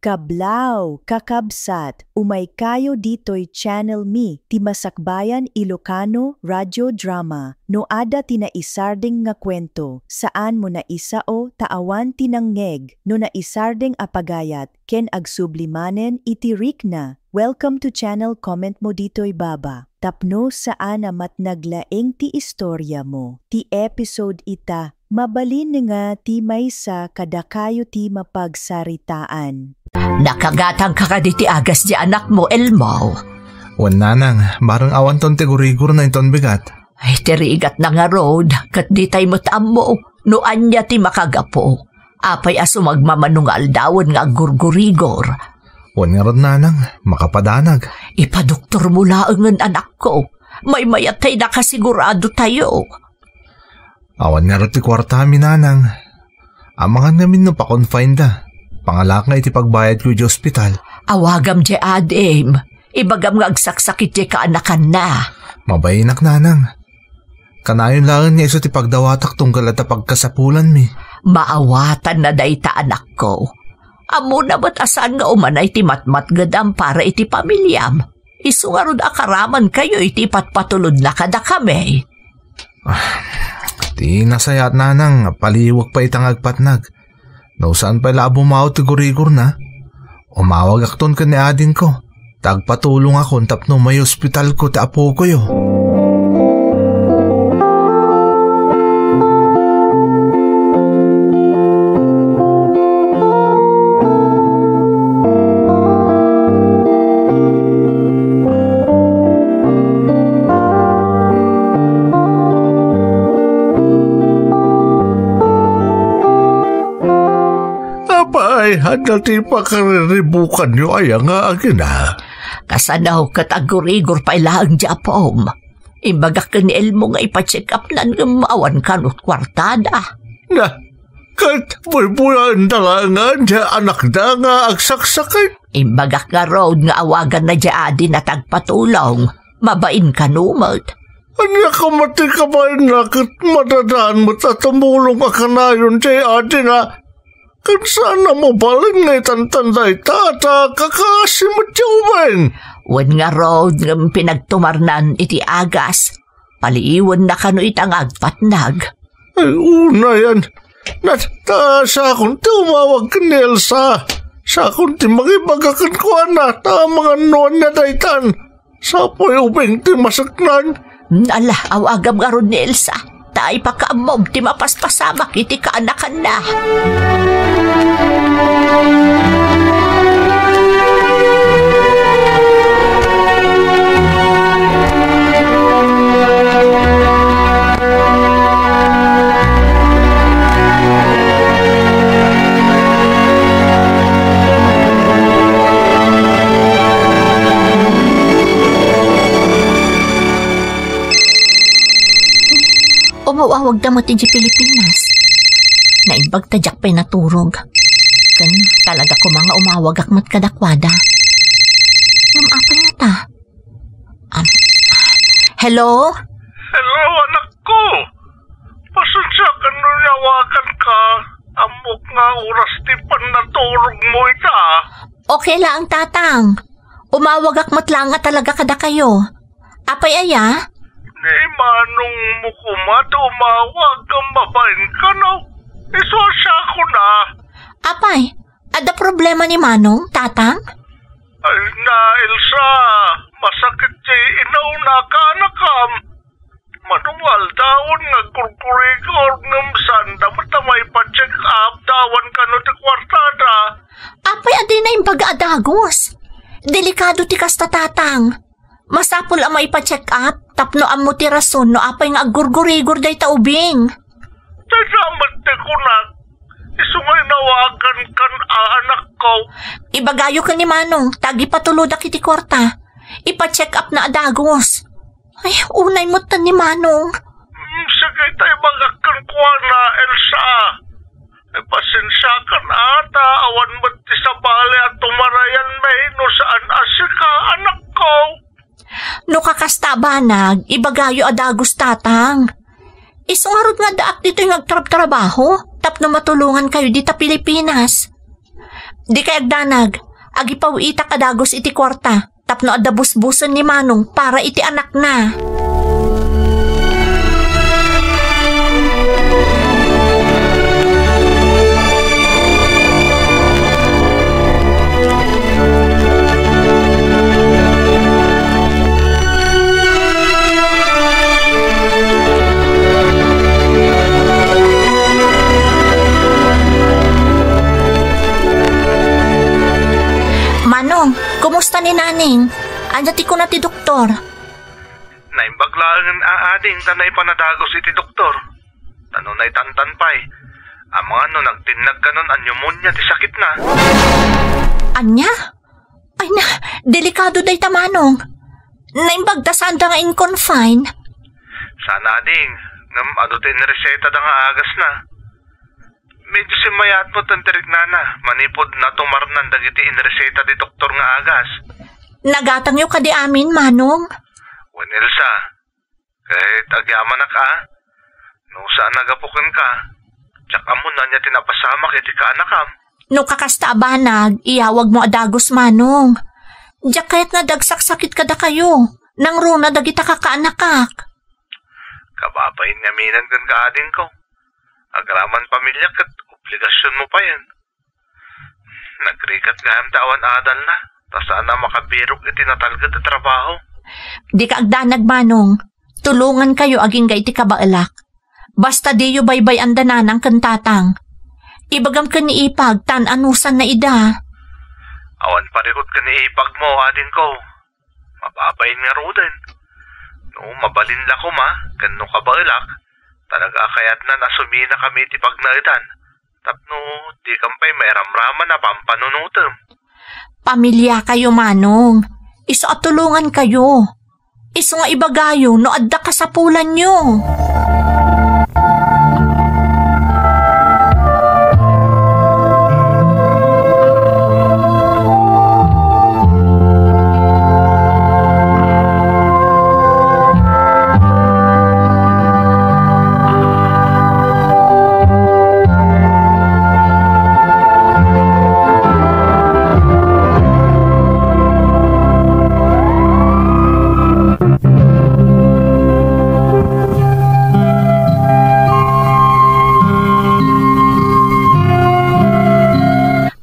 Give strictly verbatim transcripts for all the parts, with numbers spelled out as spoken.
Kablaw, kakabsat, umaykayo ditoy channel mi, ti Masakbayan Ilocano Radio Drama. No adda ti naisardeng nga kuento, saanmo naisao ta awan ti nangngeg. No naisardeng a pagayat, ken agsubli manen iti rikna, welcome to channel, comment mo ditoy baba. Tapno saan a matnag laeng ti istoriamo. Ti episode ita, mabalin nga ti maysa kadakayo ti mapagsaritaan. Nakagatangka kadi ti agas ti anakmo, Elmo? Wen, nanang, bareng awanton ti gurigorna inton bigat. Ay, ti rigatna ngarud, ket ditay met ammo no ania ti makagapu. Apay a sumagmamano nga aldawen nga aggurgurigor? Wen ngarud, nanang, makapadanag. Ipadoktormo laengen, anakko. Maymayat tay nakasigurado tayo. Awan ngarud ti kuartami, nanang. Amangan ngamin no pa-confine da. Pangalak nga iti pagbayadko iti ospital. Awagam diay adim. Ibagam nga agsaksakit diay kaanakanna. Mabainak, nanang. Kanayon laeng nga isu ti pagdawatak tunggal adda pagkasapulanmi. Maawatanna dayta, anakko. Ammona met a saan nga umanay ti matmatgedam para iti pamiliam. Isu ngarud a karamankayo iti ipatpatulodna kadakami. Ah, ti nasayaat, nanang, paliwek pay ita nga agpatnag. No saan pay la a bumaw ti gurigorna, umawagakton ken ni adingko, ta agpatulongakon tapno maiospitalko ti apokoyo. Apay, adda ti pakariribukanyo aya nga agina? Kasano ket aggurigor pay laeng diay apom. Imbagak ken ni Elmo nga ipa-check-upnan ngem awan kano kuartada. Na, ket buybuyaenda laengen diay anakda nga agsaksakit. Imbagak ngarud nga awaganna diay adina ta agpatulong. Mabain kano met. Ania ka met ti kabainna ket madadaan met a tumulong a kanayon diay adina? Ken saan a mabalin nga itantan dayta ta kakaasi met ti ubing. Wen ngarud ngem pinagtumarnan iti agas. Paliiwenna kano ita nga agpatnag. Ay, unayen. Na, ta, siakon ti umawag ken ni Elsa. Siakon ti mangibaga kenkuana ta amangan no ania daytan. Sapoy ubing ti maseknan. Ala, awagam ngarud ni Elsa. Ta ipakaammom ti mapaspasamak iti kaanakanna. Umaw-awagda met idiay Pilipinas. Naimbag ta diak pay naturog. Ken talaga koma nga umawagak met kadakuada. Ngem apay ngata? Am, hello? Hello, anakko. Pasensiakan no niawaganka. Ammok nga oras ti pannaturogmo ita. Okay laeng, Tatang. Umawagak met laeng nga talaga kadakayo. Apay aya? Ni manongmo koma ti umawag ngem mabain kano. Isu a siakon a. Apay, adda problema ni Manong, Tatang? Ay na, Elsa, masakit ti inauna a kaanakam. Mano nga aldawen nga agkurkurigor ngem saanda met a maipa-check up ta awan kano ti kuartada. Apay a dina imbaga a dagus? Delikado ti kasta, Tatang. Masapul a maipa-check up tapno ammo ti rason no apay nga aggurgurigor dayta ubing. Dayta met ti kunak, isu nga inawagankan a anakko. Ibagayo ken ni Manong ta agipatulodak iti kuarta. Ipa-check up na a dagus. Ay, unay met ni Manong. Mm, sige, ta ibagak kenkuana, Elsa. Ay, pasensiakan a ta awan met ti sabali a tumarayanmi no saan a sika, anakko. No kakasta a banag, ibagayo a dagus, Tatang. Isu ngarud nga addaak ditoy nga agtrabtrabaho tapno matulongankayo dita Pilipinas. Dikay agdanag. Agipaw-itak a dagus iti kuarta tapno adda busbusen ni Manong para iti anakna. Manong, kumusta ni Naning? Ania ti kuna ti doktor? Naimbag laengen a ading ta naipan a dagus iti doktor. Ta no naitantan pay, amangan no nagtinnag kanon a pneumonia ti sakitna. Ania? Ay na, delikado dayta, Manong. Naimbag ta saanda nga in-confine? Saan ading, ngem adu ti inresetada nga agasna. Medyo simmayaat met ti riknana manipud natumarnan dagiti inreseta ti doktor nga agas. Nagatangyo kadi amin, Manong? Wen, Elsa, ket agyamanak a, no saan a gapu kenka, diak ammo no ania ti napasamak iti kaanakam. No kakasta a banag, iyawagmo a dagus, Manong. Diak kayat nga adda agsaksakit kadakayo. Nangruna dagita kakaanakak. Kababain ngamin kenka, adingko. Agraman pamilya ket obligasionmo payen. Nagrigat gayam ta awan adalna, ta saan a makabirok iti natalged a trabaho. Dika agdanag, Manong. Tulongankayo agingga iti kabaelak. Basta diyo baybay-an da nanang ken tatang. Ibagam ken ni Ipag tan anusanna ida. Awan parikut ken ni Ipagmo, adingko. Mababain ngaruden. No, mabalin la koma, ken no kabaelak, talaga a kayatnan a suminakami iti pagnaedan, tapno dikam pay mairamraman a pampanunotem. Pamiliakayo, Manong. Isu a tulongankayo. Isu nga ibagayo no adda kasapulanyo.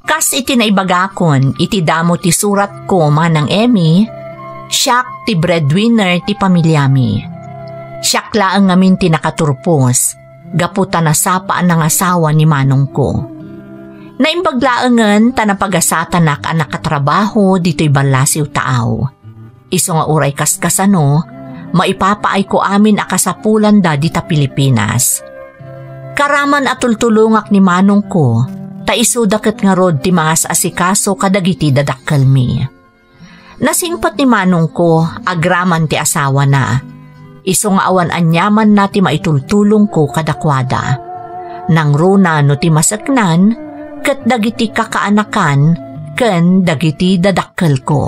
Kas iti naibagakon iti damo ti suratko, Manang Emmy, siak ti breadwinner ti pamiliami. Siak laeng ngamin ti nakaturpos, gapu ta nasapa a nangasawa ni manongko. Naimbag laengen ta napagasatanak a nakatrabaho ditoy ballasiw taaw. Isu nga uray kaskasano, maipapaayko amin a kasapulanda dita Pilipinas. Karaman a tultulongak ni manongko, ta isuda ket ngarud ti mangas-asikaso kadagiti dadakkelmi. Nasingpet ni manongko agraman ti asawana. Isu nga awan aniamanna ti maitultulongko kadakuada. Nangruna no ti maseknan, ket dagiti kakaanakan ken dagiti dadakkelko.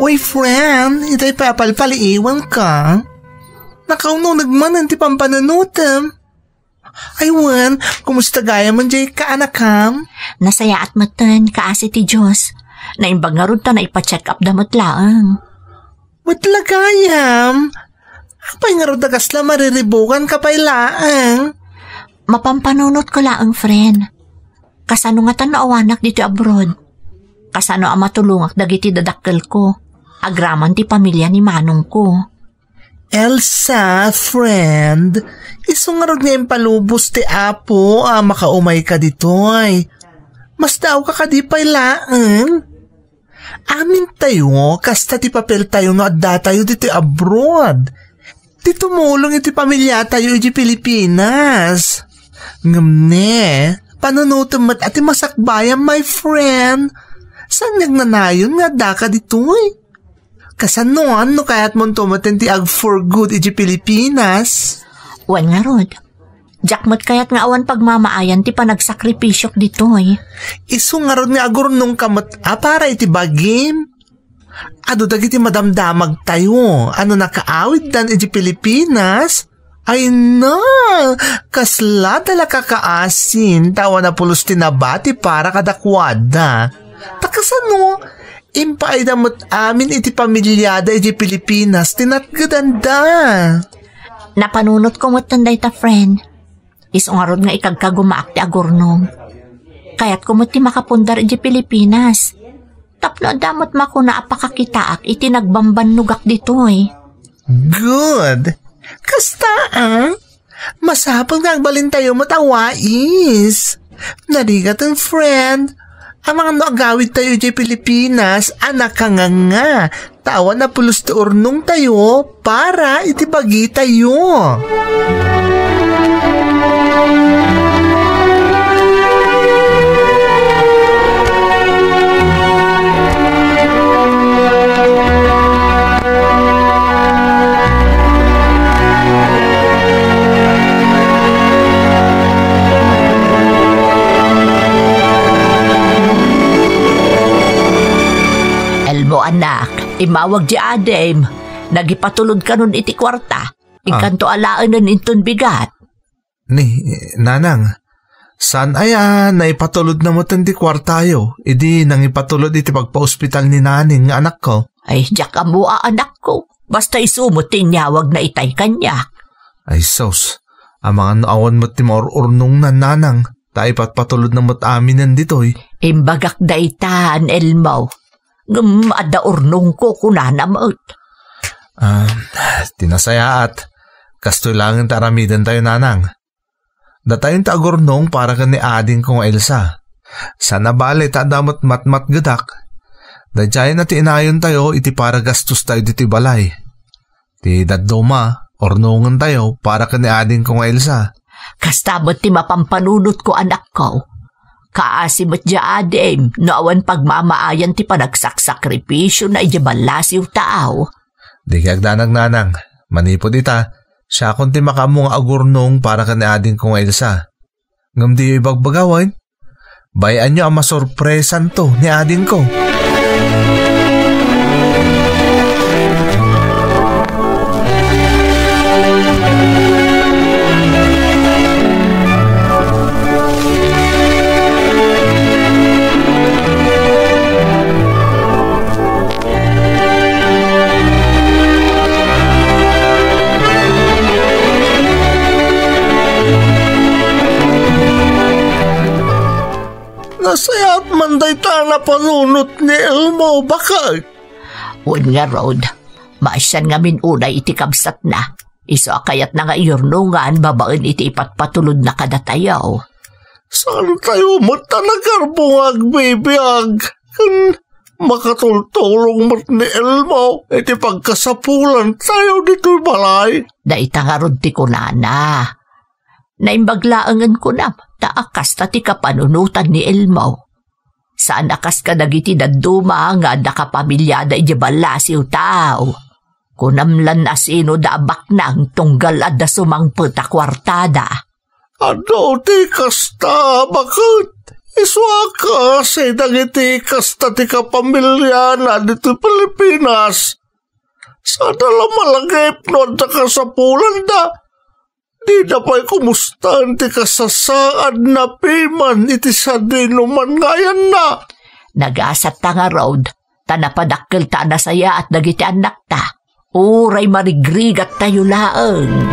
Uy, friend, itay papalpaliiwanka. Nakaununeg manen ti pampanunotem. Ay wen, kumusta gayam man jay kaanakam? Nasayaat metten, kaasi ti Dios. Naimbag ngarud ta naipa-check up da met laeng. Met la gayam? Apay ngarud a kasla mariribukanka pay laeng? Mapampanunotko laeng, friend. Kasano ngatan no awanak ditoy abroad? Kasano a matulongak dagiti dadakkelko? Agraman ti pamilia ni manongko. Elsa, friend, isu ngarud nga impalubos ti Apo a makaumayka ditoy. Masdaawka kadi pay laeng? Amintayo, kasta ti papeltayo no addatayo ditoy abroad. Ti tumulong iti pamiliatayo iti Pilipinas. Ngem ne, panunotem met a ti masakbayam, my friend. Saan nga agnanayon nga addaka ditoy? Kasanoan no kayatmonto metten ti ag-for good iti Pilipinas? Wen ngarud, diak met kayat nga awan pagmamaayan ti panagsakripisyok ditoy. Isu ngarud nga agurnongka met a para iti bagim? Adu dagiti madamdamagtayo a no nakaawiddan iti Pilipinas, ay na, kasla dala kakaasin, ta awan a pulos ti nabati para kadakuada. Ta kasano, impaayda met amin iti pamiliada iti Pilipinas ti natgedanda. Napanunotko met dayta, friend. Isu ngarud nga ikagkagumaak ti agurnong. Kayatko met ti makapundar iti Pilipinas. Tapno adda met makuna a pakakitaak iti nagbambannogak ditoy. Good. Kasta, ah? Masapul nga agbalintayo met a wais. Narigaten, friend. Amangan no agawidtayo iti Pilipinas a nakanganga, ta awan a pulos ti urnongtayo para iti bagitayo. Elmo, anak, immawag ti adim. Nagipatulod kanon iti kuarta. Inkanto alaenen inton bigat. Ni, nanang, saan aya naipatulod na met ti kuartayo, idi nangipatulod iti pagpaospital ni naning nga anakko? Ay, diak ammo a anakko. Basta isu met ti inyawag na itay kaniak. Ay, sus, amangan no awan met ti maur-urnongnan, nanang, ta ipatpatulod na met aminen ditoy. Imbagak daytan, Elmo. Ngem adda urnongko, kunana met. Ah, ti nasayaat, kastoy laengen ti aramidentayo, nanang. Datayon ti agurnong para ken ni adingko nga Elsa. Saan a bale ta adda met matmatgedak. Daydiayen a ti inayontayo iti para gastostayo ditoy balay. Ti dadduma, urnongentayo para ken ni adingko nga Elsa. Kasta met ti mapampanunotko, anakko. Kaasi met di adim no awan pagmamaayan ti panagsaksakripisyo na idiay ballasiw taaw. Dika agdanag, nanang. Manipud ita, siakon ti makaammo nga agurnong para ken ni adingko nga Elsa. Ngem diyo ibagbaga wen? Bay-anyo a masorpresanto ni adingko. Nasayaat man dayta a napanunot ni Elmo, baket. Wen ngarud, maasian ngamin unay iti kabsatna. Isu a kayatna nga iyurnongan babaen iti ipatpatulodna kadatayo. Saantayo met a nagkarbong nga agbibiag ken makatultulong met ni Elmo iti pagkasapulantayo ditoy balay. Dayta ngarud ti kunana. Naimbag laengen kunam, ta a kasta ti kapanunotan ni Elmo. Saan a kas kadagiti dadduma nga adda kapamiliada idiay ballasiw taaw. Kunam lan a sinoda a baknang tunggal adda sumangpet a kuartada. Adu ti kasta, baket. Isu a kas dagiti kasta ti kapamiliana ditoy Pilipinas. Sada la malagip no adda kasapulanda. Dida pay kumustan ti kasasaadna piman iti sadinoman nga ayanna. Nagasatta ngarud, ta napadakkelta a nasayaat dagiti annakta. Uray marigrigattayo laeng.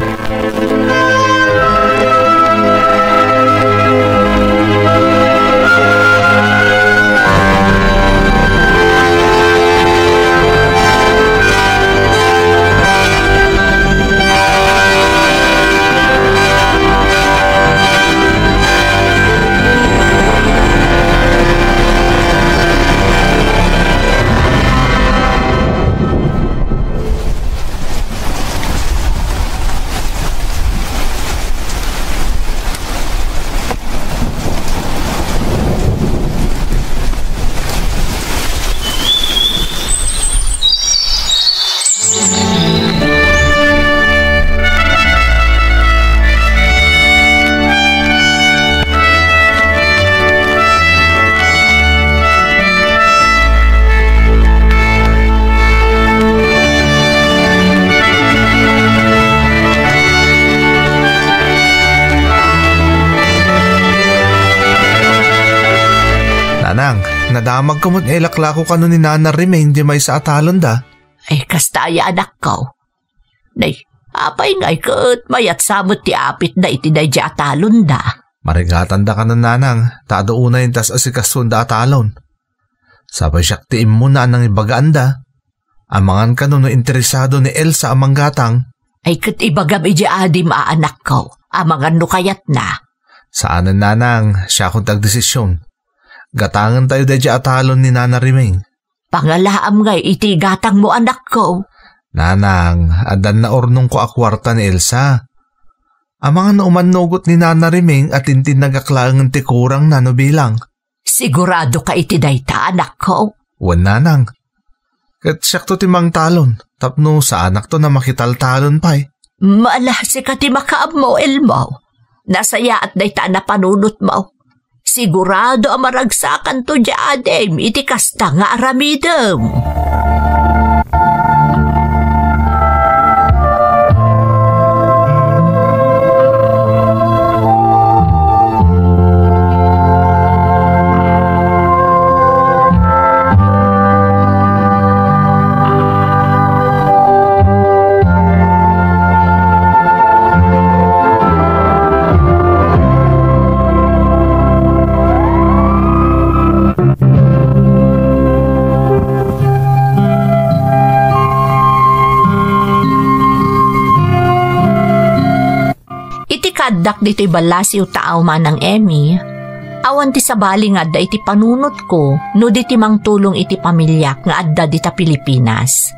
Nadamagko met nga ilaklako kano ni Nana Rimeng diay maysa a talonda. Ay, kasta aya, anakko. Nay, apay ngay ket mayat sa met ti apitda iti daydiay a talonda? Marigatanda kano, nanang, ta adu unay ti as-asikasonda a talon. Sapay siak ti immuna a nangibagaanda. Amangan kano no interesado ni Elsa a manggatang. Ay, ket ibagam idiay adim a, anakko. Amangan no kayatna. Saanen, nanang, siakon ti agdesision. Gatangentayo daydiay a talon ni Nana Rimeng. Pangalaam ngay iti gatangmo, anakko. Nanang, addan naurnongko a kuarta ni Elsa. Amangan no umannugot ni Nana Rimeng a tintinnagak laengen ti kurangna no bilang. Siguradoka iti dayta, anakko? Wen, nanang. Ket siakto ti mangtalon, tapno saanakto a makitaltalon pay. Mala, sika ti makaammo, Elmo. Nasayaat dayta a napanunotmo. Sigurado a maragsakanto diay adim iti kasta nga aramidem. Iti kaaddak ditoy ballasiw taaw, Manang Emmy, awan ti sabali nga adda iti panunotko no di ti mangtulong iti pamiliak nga adda dita Pilipinas.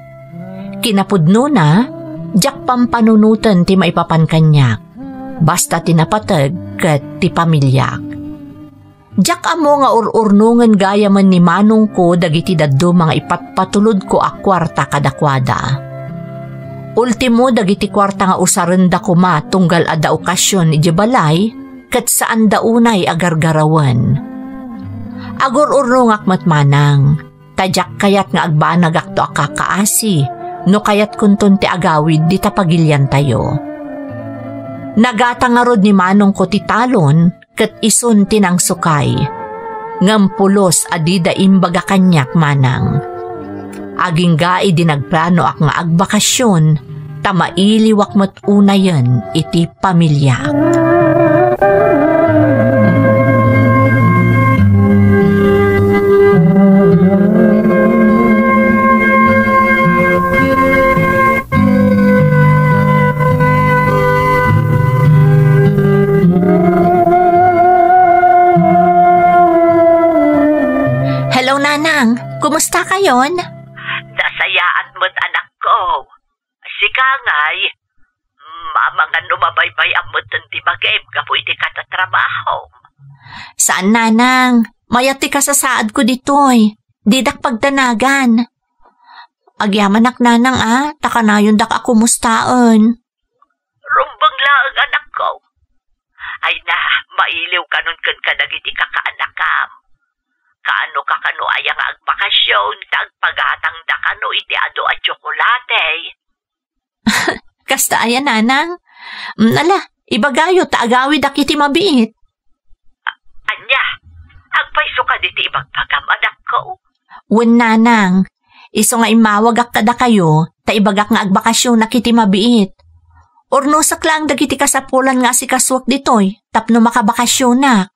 Kinapudnona, diak pampanunoten ti maipapan kaniak, basta ti napateg ket ti pamiliak. Diak ammo nga ur-urnongen gayamen ni manongko dagiti dadduma nga ipatpatulodko a kuarta kadakuada. Ultimo, dagiti kuarta nga usarenda koma tunggal adda okasion idiay balay, ket saanda unay a gargarawen. Agur-urnongak met, manang, ta diak kayat nga agbanagakto a kakaasi no kayatkonton ti agawid dita pagiliantayo. Nagatang ngarud ni manongko ti talon ket isun ti nangsukay. Ngem pulos a dida imbaga kaniak, manang. Agingga idi nagplanoak nga agbakasion, ta mailiwak met unayen iti pamiliak. Hello, Nanang. Kumusta kayon? Nasayaat met, anakko. Sika ngay, amangan no mabaybay-am metten ti bagim gapu iti katatrabahom. Saan, Nanang. Mayat ti kasasaadko ditoy. Didak pagdanagan. Agyamanak, Nanang, a, ta kanayondak a kumustaen. Rumbeng laeng, anakko. Ay na, mailiw kanon ken kadagiti kakaanakam. Kaano ka kano aya nga agbakasion ta agpagatangda kano iti adu a tsokolate? Kasta aya, Nanang? Mm, ala, ibagayo ta agawidak iti mabiit. A-, ania? Agpayso kadi ti ibagbagam, anakko? Wen, Nanang. Isu nga immawagak kadakayo, ta ibagak nga agbakasionak iti mabiit. Urnosek laeng dagiti kasapulan nga asikasuek ditoy tapno makabakasionak.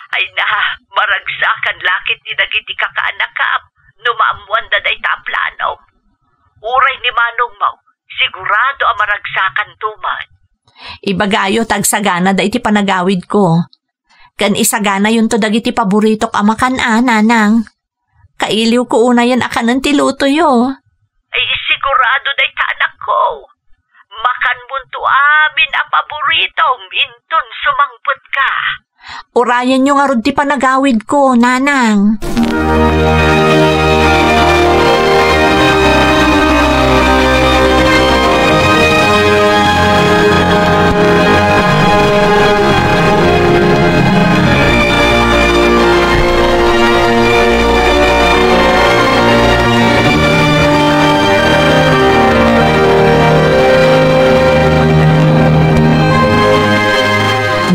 Ay na, maragsakan lakit ni dagiti kakaanakam no maammoanda dayta a planom. Uray ni manongmo, sigurado a maragsakanto met. Ibagayo ta agsaganada iti panagawidko. Ken isaganayonto dagiti paboritok a makan a, Nanang. Kailiwko unayen a kanen ti lutoyo. Ay, sigurado dayta, anakko. Makanmonto amin a paboritom inton sumangpetka. Urayenyo ngarud ti panagawidko, Nanang.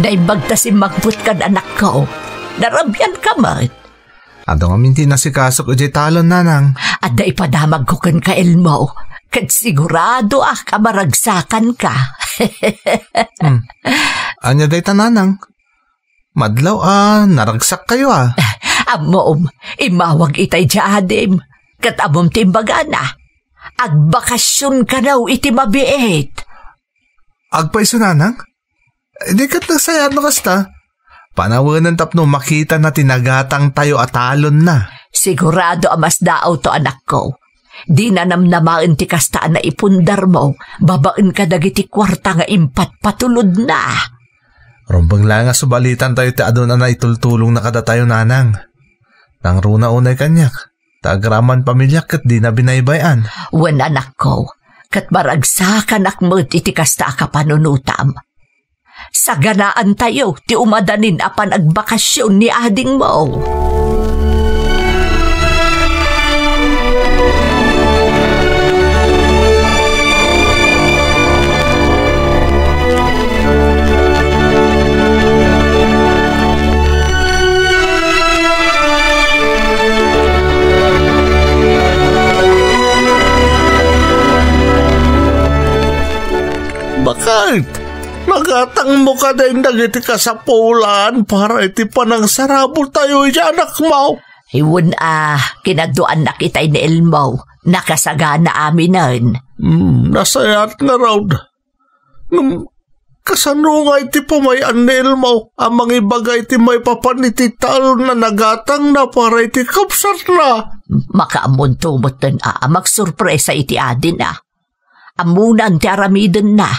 Naimbag ta simmangpet kad, anakko. Narabian ka met. Adu ngamin ti nasikasok idiay talon, nanang. Adda ipadamagko kenka, Elmo, ket siguradoak a maragsakanka. Hmm. Ania dayta, nanang? Madlaw a naragsakkayo a. Ammom, immawag itay ti adim. Ket ammom ti imbagana. Agbakasion kano iti mabiit. Agpayso, nanang? Di ket nasayaat no kasta. Panawen tapno makitana ti nagatangtayo a talonna. Sigurado a masdaawto, anakko. Dina namnamaen ti kasta a naipundarmo babaen kadagiti kuarta nga impatpatulodna. Rumbeng laeng a subalitantayo ti adun a naitultulongna kadatayo, nanang. Nangruna unay kaniak, ta agraman pamiliak ket dina binaybay-an. Wen, anakko, ket maragsakanak met iti kasta a kapanunotam. Saganaantayo ti umadanin a panagbakasion ni adingmo. Bakit? Nagatangmo kadin dagiti kasapulan para iti panangsarabultayo iti anakmo? Wen a, kinaduannak itay ni Elmo. Nakasagana aminen. Hmm, nasayaat ngarud. Ngem, kasano nga iti pamay-an ni Elmo a mangibaga iti maipapan iti talon a nagatangna para iti kabsatna? Makaammonto metten a, a magsorpresa iti adina. Ammonan ti aramidenna.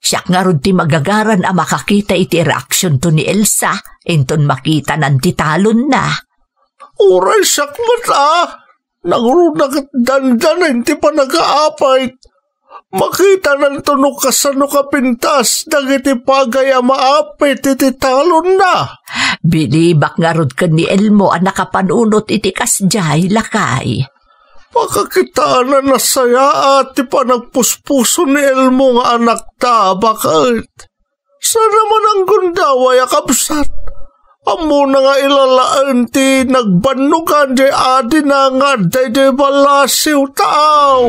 Siak ngarud ti magagaran a makakita iti reaksionto ni Elsa inton makitanan ti talonna. Uray siak met a, nangruna ket dandanin ti panagaapay. Makitananto no kasano kapintas dagiti pagay a maapit iti talonna. Bilibak ngarud ken ni Elmo a nakapanunot iti kasdiay, lakay. Pakakitaen a nasayaat ti panagpuspuso ni Elmo nga anakta, baket. Saan a man a gundaway a kabsat. Ammona nga ilalaen ti nagbannogan diay adina nga adda idiay ballasiw, taaw.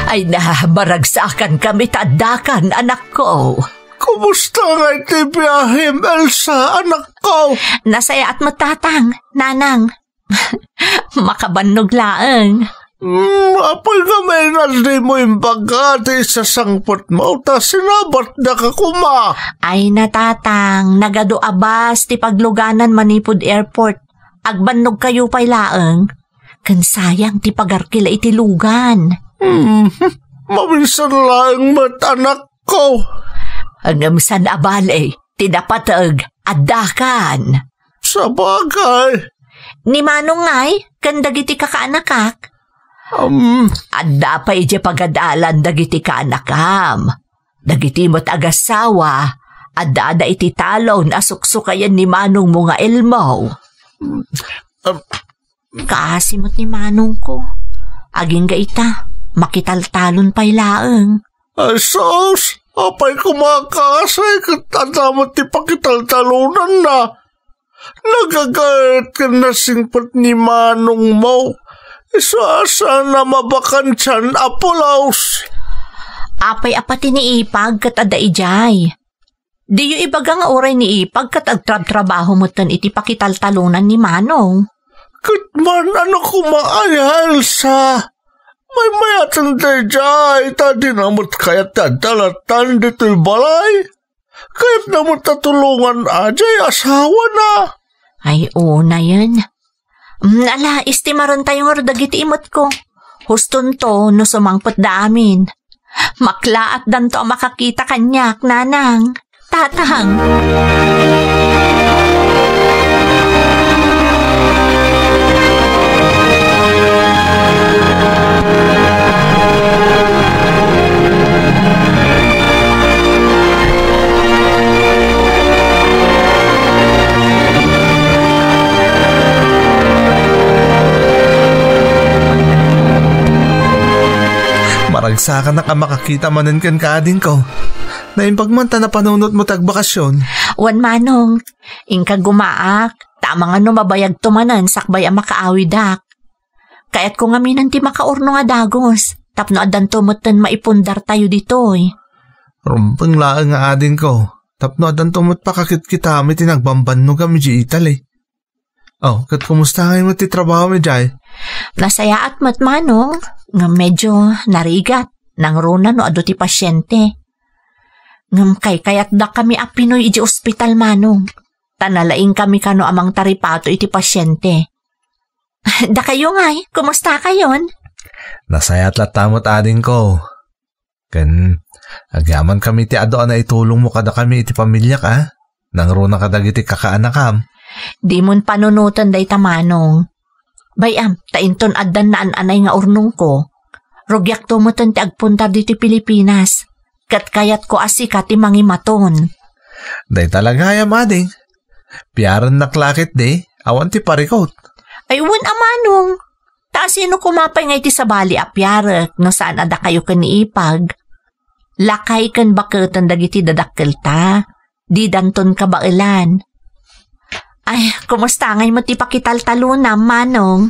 Ay na, maragsakan kami ta addakan, anakko. Kumusta ngay ti biahim, Elsa, anakko? Nasayaat met, tatang, nanang. Makabannog laeng. Hmm, apay ngamin a dimo imbaga ti isasangpetmo ta sinabatdaka koma? Ay na, tatang, nagadu a bus ti pagluganan manipud airport. Agbannogkayo pay laeng. Ken sayang ti pagarkila iti lugan. Hmm, maminsan laeng met, anakko. Ngem saan a bale, ti napateg, addakan. Sabagay. Ni Manong ngay, ken dagiti kakaanakak? Um. Adda pay idiay pagadalan dagiti kaanakam. Dagiti met agassawa, adda ada iti talon a suksukayen ni manongmo nga Elmo. Um, Kaasi met ni manongko. Agingga ita, makitaltalon pay laeng. Ay, sus! Apay koma a kaasi ket adda met ti pakitaltalonanna? Nagagaet ken nasingpet ni manongmo. Isu a saan a mabakansian a pulos. Apay a pati ni Ipag ket adda idiay? Diyo ibaga nga uray ni Ipag ket agtrabtrabaho metten iti pakitaltalonan ni Manong. Ket man, ano koma aya, Elsa? Maymayaten daydiay, ta dina met kayat ti adda lattan ditoy balay. Kayatna met a tulongan a diay asawana. Ay, unayen. Mm, ala, estimarentayo ngarud dagiti imetko. Hustonto no sumangpetda amin. Maklaatdanto a makakita kaniak, nanang. Tatang. Maragsakanak a makakita manen kenka, adingko. Naimbag man ta napanunotmo ti agbakasyon. Wen, Manong, inka gumaak, ta amangan no mabayagto manen sakbay a makaawidak. Kayatko ngamin ti makaurnong a dagus, tapno addanto metten maipundartayo ditoy. Rumbeng laeng nga adingko, tapno addanto met pakakitkitami ti nagbambannogam idiay Italy. Oh, ket kumusta ngay met ti trabahom idiay? Nasayaat met, Manong, ngem medyo narigat, nangruna no adu ti pasiente. Ngem kaykayatdakami a pinuy idiay ospital, Manong. Ta nalaingkami kano a mangtaripato iti pasiente. Dakayo ngay, kumustakayon? Nasayaat latta met, adingko. Ken agyamankami ti adu a naitulongmo kadakami iti pamiliak, a? Nangruna kadagiti kakaanakam. Dimon panunoten dayta, Manong. Bay-am, ta inton addan naan-anay nga urnongko, rugiakto metten ti agpuntar ditoy Pilipinas. Ket kayatko a sika ti mangimaton. Dayta la gayam, ading. Piarennak la ketdi, awan ti parikut. Ay, wen a, Manong. Ta sino koma pay nga iti sabali a piarek no saan a dakayo ken ni Ipag? Lakay ken baketen dagiti dadakkelta. Didanton kabaelan. Ay, kumusta ngay met ti pakitaltalonam, Manong?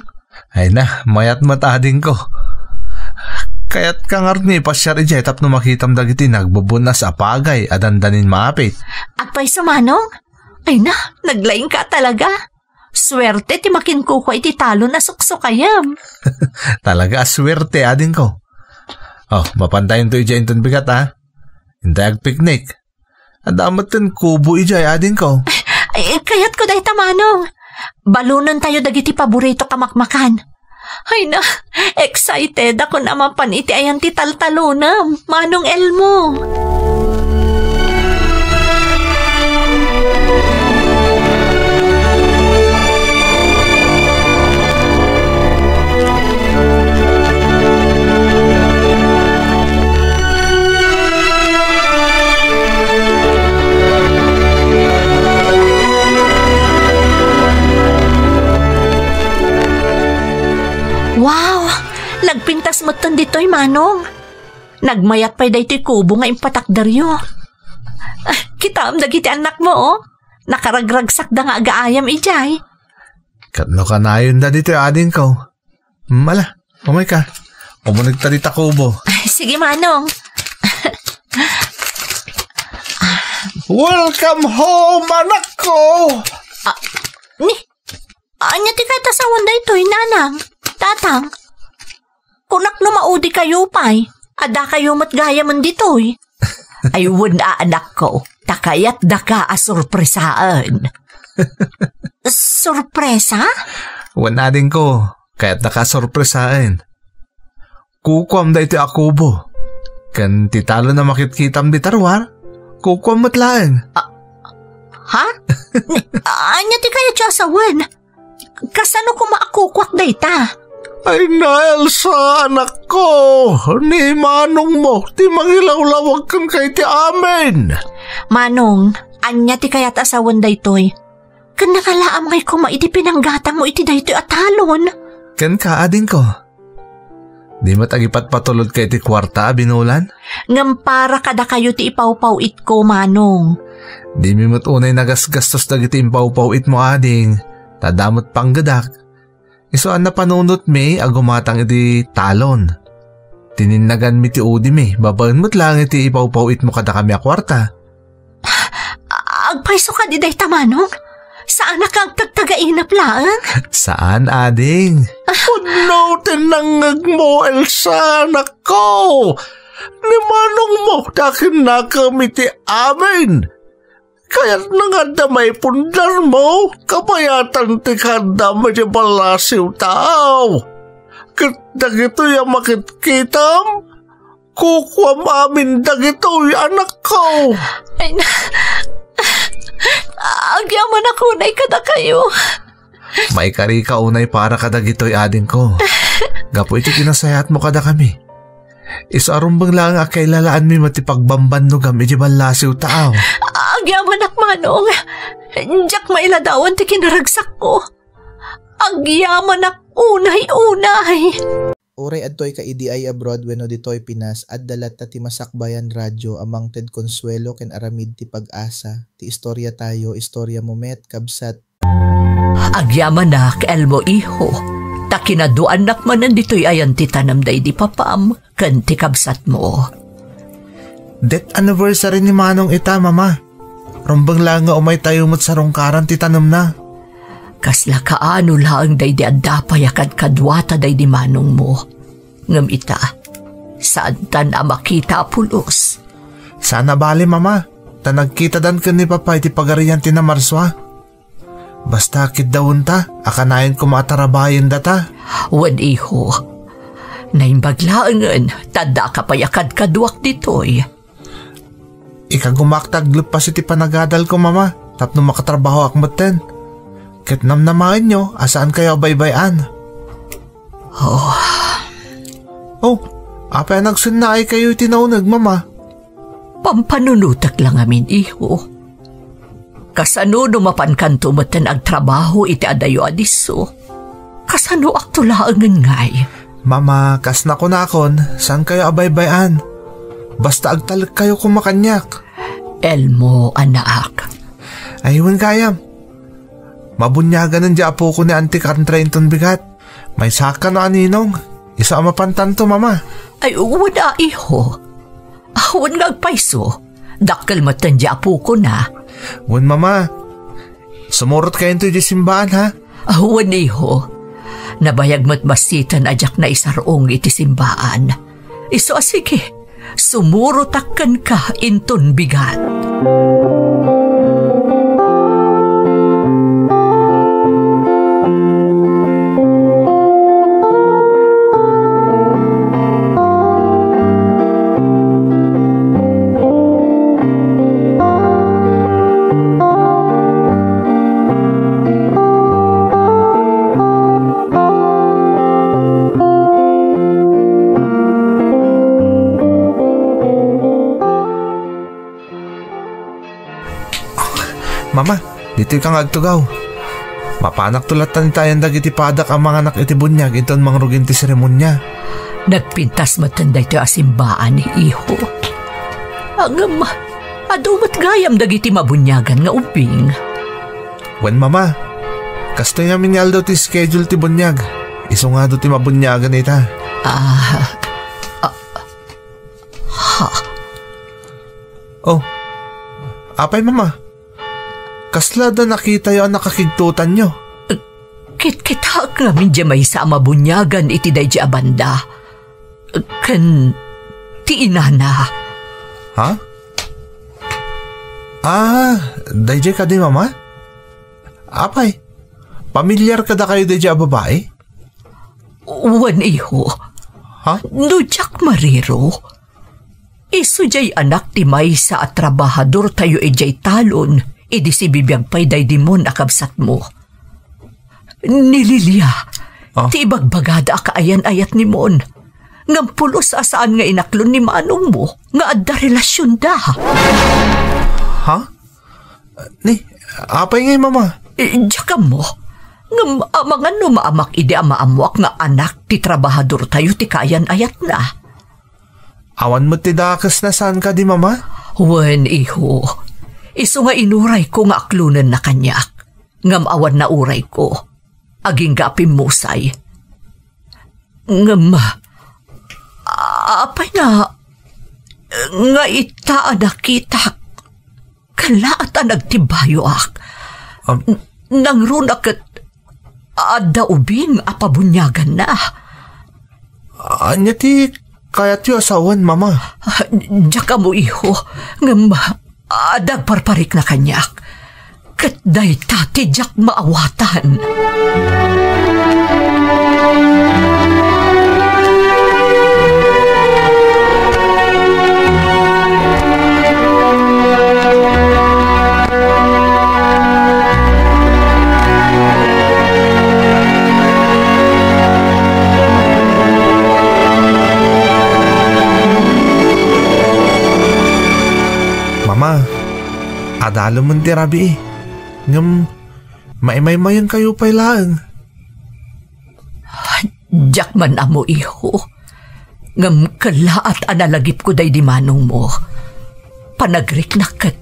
Ay na, mayat met, adingko. Kayatka ngarud nga ipasiar idiay tapno makitam dagiti nagbubun-as a pagay a dandanin maapit. Agpayso, Manong? Ay na, naglaingka talaga. Suerte ti makinkukua iti talon a suksukayam. Talaga a suerte, adingko. Oh, mapantayonto idiay inton bigat, a? Intay agpiknik. Adda metten kubo idiay, adingko. Ay, kayatko dayta, Manong. Balonentayo dagiti paborito a makmakan. Ay na, excited ako a mapan iti ayan ti taltalonam, Manong Elmo. Wow! Nagpintas metten ditoy, Manong. Nagmayat pay daytoy kubo nga impatakderyo. Ah, kitaem dagiti annakmo, oh. Nakaragragsakda nga agaayam idiay. Ket no kanayonda ditoy, adingko. Mala, umayka. Umunegta dita kubo. Ay, sige, Manong. Welcome home, anakko! Ah, ni, ania ti kayat a sawen daytoy, Nanang, Tatang? Kunak no maudikayo pay, addakayo met gayamen ditoy. Ay, wen a, anakko, ta kayatdaka a sorpresaen. Sorpresa? Wen, adingko, kayatdaka a sorpresaen. Kukuam daytoy a kubo. Ken ti talon a makitkitam dita ruar, kukuam met laeng. Ah, ha? Ni, ania ti kayatyo a sawen? Kasano koma a kukuak dayta? Ay na, Elsa, anakko, ni manongmo ti mangilawlawag kenka iti amin. Manong, ania ti kayat a sawen daytoy? Ken nangalaam ngay koma iti pinanggatangmo iti daytoy a talon. Kenka, adingko. Di met agipatpatulodka iti kuarta a binulan? Ngem para kadakayo ti ipawpaw-itko, Manong. Dimi met unay nagasgastos dagiti impawpaw-itmo, ading, ta adda met panggedak. Isu a napanunotmi a gumatang iti talon. Tininnaganmi ti udimi babaen met laeng iti ipawpaw-itmo kadakami a kuarta. Agpayso kadi dayta, Manong? Saanak nga agtagtagainep laeng? Saan, ading. Pudno ti nangngegmo, Elsa, anakko. Ni manongmo ti akinnakem iti amin. Kayatna nga adda maipundarmo, kabayatan ti kaaddam iti ballasiw taaw. Ket dagitoy a makitkitam, kukuam amin dagitoy, anakko. Ay, na-, agyamanak unay kadakayo. Maikarika unay para kadagitoy, adingko. Gapu iti kinasayaatmo kadakami. Isu a rumbeng laeng a kailalaanmi met ti pagbambannogam iti ballasiw taaw. Agyamanak, Manong. Diak mailadawan ti kinaragsakko. Agyamanak unay-unay. Uray adtoy ka idi ay abroad wenno ditoy Pinas, adda latta ti masakbayan radyo a mangted konsuelo ken aramid ti pag-asa. Ti istorya tayo, istorya mo met, kabsat. Agyamanak, Elmo, iho, ta kinaduanak manen ditoy ayan ti tanem daydi papam ken ti kabsatmo. Death anniversary ni Manong ita, Mama. Rumbeng laeng nga umay tayo met sarungkaran ti tanemna. Kasla kaano laeng daydi adda pay a kadkaduata daydi manongmo. Ngem ita, saantan a makita a pulos. Saan a bale, Mama, ta nagkitadan ken ni Papa iti Pagarian ti Namarsua. Basta, kiddawenta a kanayon koma a tarabayen data. Wen, iho. Naimbag laengen, ta addaka pay a kadkaduak ditoy. Ikagumak ti agleppas iti panagadalko, Mama, tapno makatrabahoak metten. Ket namnamaenyo a saankayo a baybay-an. Oh. Oh, apay a nagsennaaykayo iti nauneg, Mama? Pampanunotek la ngamin, iho. Kasano no mapankanto metten agtrabaho iti adayo a disso? Kasanoakto laengen ngay? Mama, kas nakunakon, saankayo a baybay-an. Basta agtalekkayo koma kaniak. Elmo, anak. Ay, wen gayam. Mabuniaganen di apoko ni Auntie Cantra inton bigat. Maysa kano a ninong. Isu a mapantanto, Mama. Ay, wen a, iho. Awan nga agpayso. Dakkel metten di apokona. Wen, Mama. Sumurot kayonto iti simbaan, ha? Awan, iho. Nabayag met bassiten a diak naisar-ong iti simbaan. Isu a sige, sumurotak kenka inton bigat. Mama, ditoy ka nga agtugaw. Mapanakto latta ni tayan dagiti padak a manganak iti buniag inton mangrugin ti seremonia. Nagpintas metten daytoy a simbaan, iho. Ngem, adu met gayam dagiti mabuniagan nga ubbing. Wen, Mama. Kastoy ngamin nga aldaw ti schedule ti buniag. Isu nga adu ti mabuniagan ita. Ah, ah, ha? Oh, apay, Mama? Kasla da nakitayo a nakakigtotanyo? Kitkitaak ngamin di maysa a mabuniagan iti daydi a banda. Ken ti inana. Ha? Ah, daydiay kadi, Mama? Apay, pamilyar kadakayo daydiay a babai? Wen, iho. Ha? No diak mariro, isu diay anak ti maysa a trabahadortayo idiay talon idi sibibiag pay daydi mon a kabsatmo. Ni Lilia, Ah? ti ibagbagada a kaayan-ayat ni Mon. Ngem pulos a saan nga inaklon ni manongmo nga adda relasionda. Ha? Ni, apay ngay, Mama? Eh, diak ammo. Ngem amangan no maamak idi a maammoak nga anak ti trabahadortayo ti kaayan-ayatna. Awan met ti dakesna saan kadi, Mama? Wen, iho. Isu nga inurayko nga aklonenna kaniak. Ngem awan naurayko. Agingga a pimmusay. Ngem, a-, apay nga, nga ita a nakitak? laat a nagtimbayoak. Am- N-, nangrunak ket adda ubing a pabuniaganna. Ania ti kayatyo a sawen, Mama? Diak ammo, iho, ngem adda agparparikna kaniak. Ket dayta ti diak maawatan. Mama, adalemen ti rabii. Ngem, maimaymayenkayo pay laeng. Diak man ammo, iho. Ngem kellaat a nalagipko daydi manongmo. Panagriknak ket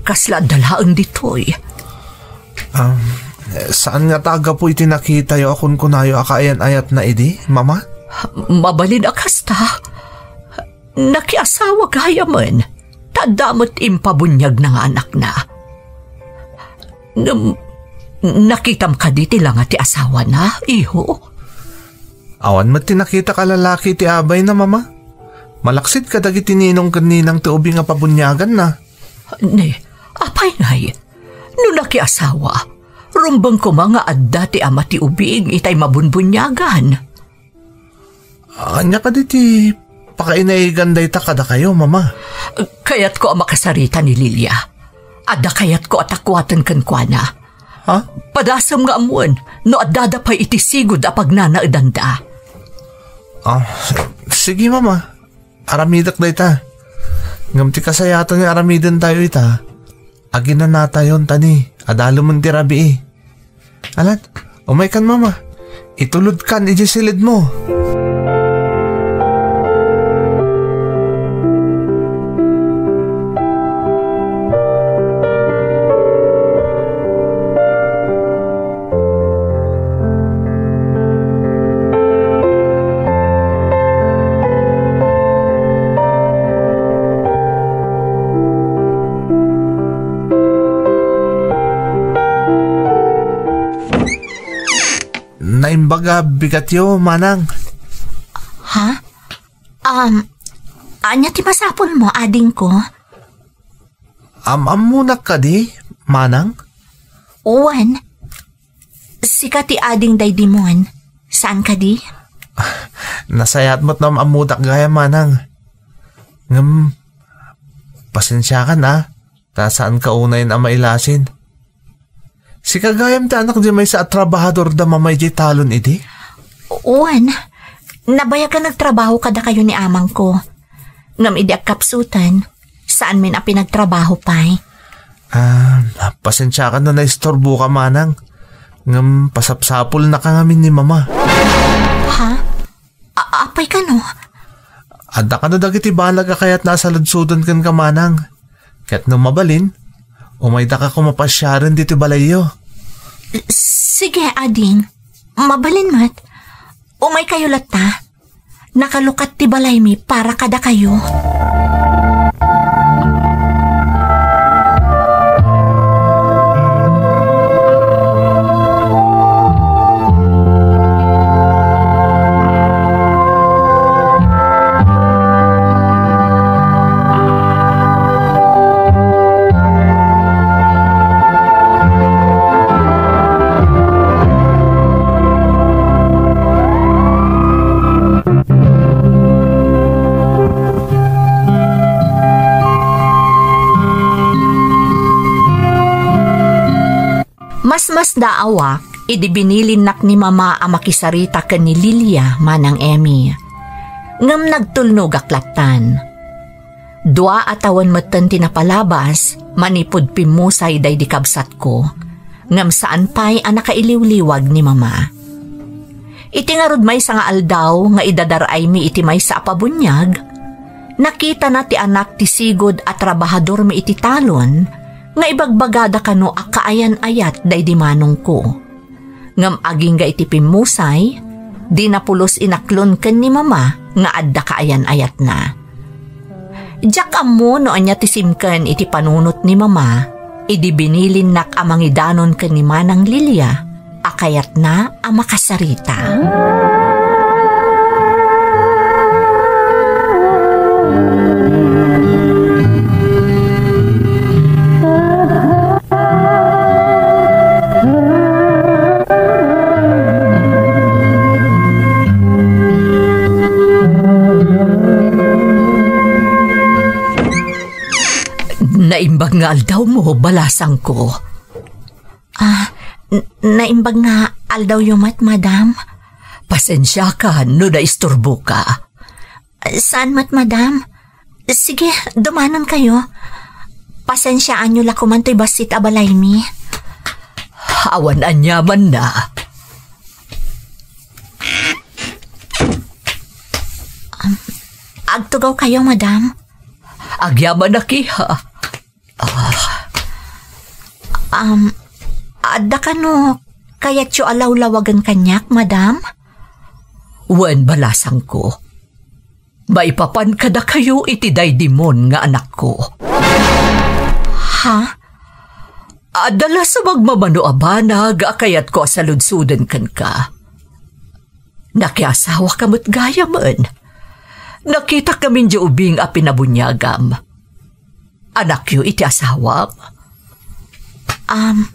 kasla adda laeng ditoy. Um, saan ngata a gapu iti nakitayo a kunkunayo a kaayan-ayatna idi, Mama? Mabalin a kasta. Nakiasawa gayamen. Ta adda met impabuniagna nga anakna. Ngem, nakitam kadi ti langa ti asawana, iho? Awan met ti nakitak a lalaki ti abayna, Mama. Malaksid kadagiti ninong ken ninang ti ubing a pabuniaganna. Ne, apay ngay? No nakiasawa, rumbeng koma nga adda ti ama ti ubing itay mabunbuniagan. Ania kadi ti pakainaigan dayta kadakayo, Mama? Kayatko a makasarita ni Lilia. Adda kayatko a takuaten kenkuana. Ha? Padasem nga ammoen no addada pay iti sigud a pagnanaedanda. Ah, sige, Mama. Aramidek dayta. Ngem ti kasayaatan nga aramidentayo ita, aginanatayon ta ni, adalemen ti rabii. Alan, umaykan, Mama. Itulodkan idiay silidmo. Naimbag a bigatyo, Manang. Ha? Um, ania ti masapulmo, adingko? Am-ammonak kadi, Manang? Wen, sika ti ading daydi Mon. Saan kadi? Nasayaat met no am-ammodak gayam, Manang. Ngem, pasensiakan, a, ta saanka unayen a mailasin. Sika gayam ti anak di maysa a trabahador da Mama idiay talon idi? Wen, nabayag a nagtrabaho kadakayo ni amangko. Ngem idi agkapsuten, saanmin a pinagtrabaho pay. Ah, pasensiakan no naisturboka, Manang. Ngem pasapsapulnaka ngamin ni Mama. Ha? A-, apay kano? Adda kano dagiti banag a kayatna a saludsodon kenka, Manang. Ket no mabalin, umaydaka koma pasiaren ditoy balayyo. Sige, ading. Mabalin met. Umaykayo latta. Nakalukat ti balaymi para kadakayo. Masmasdaawak idi binilinnak ni Mama a makisarita ken ni Lilia, Manang Emmy. Ngem nagtulnogak lattan. Dua a tawen metten ti napalabas manipud pimmusay daydi kabsatko, ngem saan pay a nakailiwliwag ni Mama. Iti ngarud maysa nga aldaw nga idadar-aymi iti maysa a pabuniag, nakitana ti anak ti sigud a trabahadormi iti talon nga ibagbagada kano a kaayan-ayat daydi manongko. Ngem agingga iti pimmusay, dina pulos inaklon ken ni Mama nga adda kaayan-ayatna. Diak ammo no ania ti simken iti panunot ni Mama idi binilinnak a mangidanon ken ni Manang Lilia a kayatna a makasarita. Naimbag nga aldawmo, balasangko. Ah, n-, naimbag nga aldawyo met, madam. Pasensiakan no naisturboka. Saan met, madam. Sige, dumanonkayo. Pasensiaanyo la koman toy bassit a balaymi. Awan aniamanna. Um, agtugawkayo, madam. Agyamanak, iha. Ah. Um, adda kano kayatyo a lawlawagen kaniak, madam? Wen, balasangko. Maipapan kadakayo iti daydimon nga anakko. Ha? Adda la sa magmamano a banag a kayatko a saludsoden kenka. Nakiasawaka met gayamen. Nakitak ngamin diay ubing a pinabuniagam. Anakyo iti asawam? Um,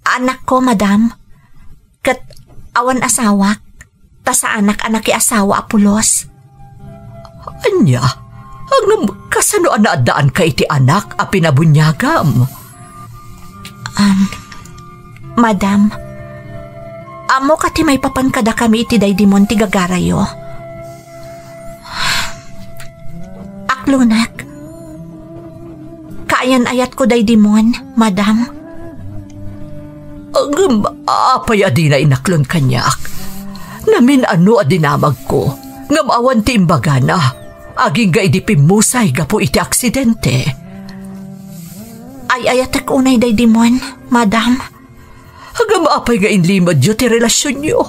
anakko, madam. Ket awan asawak, ta saanak a nakiasawa a pulos. Ania? Ngem kasano a naaddaanka iti anak a pinabuniagam? Um, madam, ammoka ti maipapan kadakami iti daydimon ti gagarayo. Aklonak. Kaayan-ayatko daydimon, madam. Ngem apay a dina inaklon kaniak? Namin-ano a dinamagko, ngem awan ti imbagana, agingga idi pimmusay gapu iti aksidente. Ay-ayatek unay daydimon, madam. Ngem apay nga inlimedyo ti relasionyo?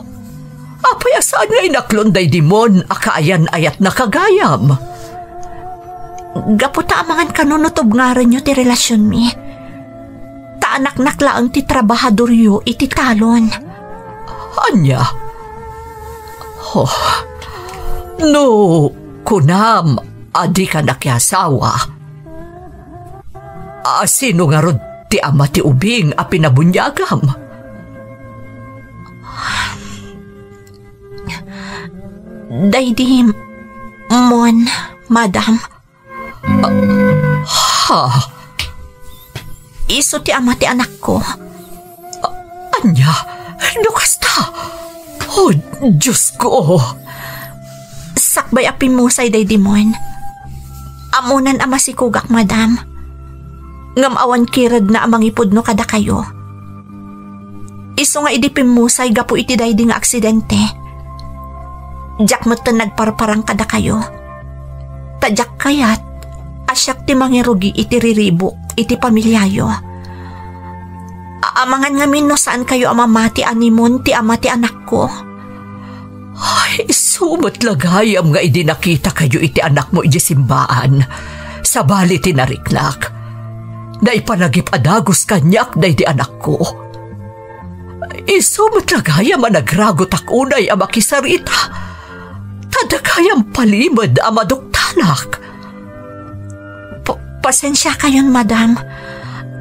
Apay a saan nga inaklon daydimon a kaayan-ayatna ka gayam? Gapu ta amangan kano no tubngarenyo ti relasionmi. Ta anaknak laeng ti trabahadoryo iti talon. Ania? Oh, no kunam a dika nakiasawa, a sino ngarud ti ama ti ubing a pinabuniagam? Daydimon, madam. Ha? Isu ti ama ti anakko. Ania? No kasta? Oh, Diosko! Sakbay a pimmusay daydimon, ammonan a masikogak, madam. Ngem awan kiredna a mangipudno kadakayo. Isu nga idi pimmusay gapu iti daydi nga aksidente, diak metten nagparparang kadakayo. Ta diak kayat a siak ti mangirugi iti riribuk iti pamiliayo. A-, amangan ngamin no saankayo a mamati a nimon ti ama ti anakko. Ay, isu met la gayam nga idi nakitakayo iti anakmo idiay simbaan, sabali ti nariknak, naipanagip a dagus kaniak daydi anakko. Isu met la gayam a nagragotak unay a makisarita, ta adda gayam palimed a maduktalak. Pa-, pasensiakayon, madam.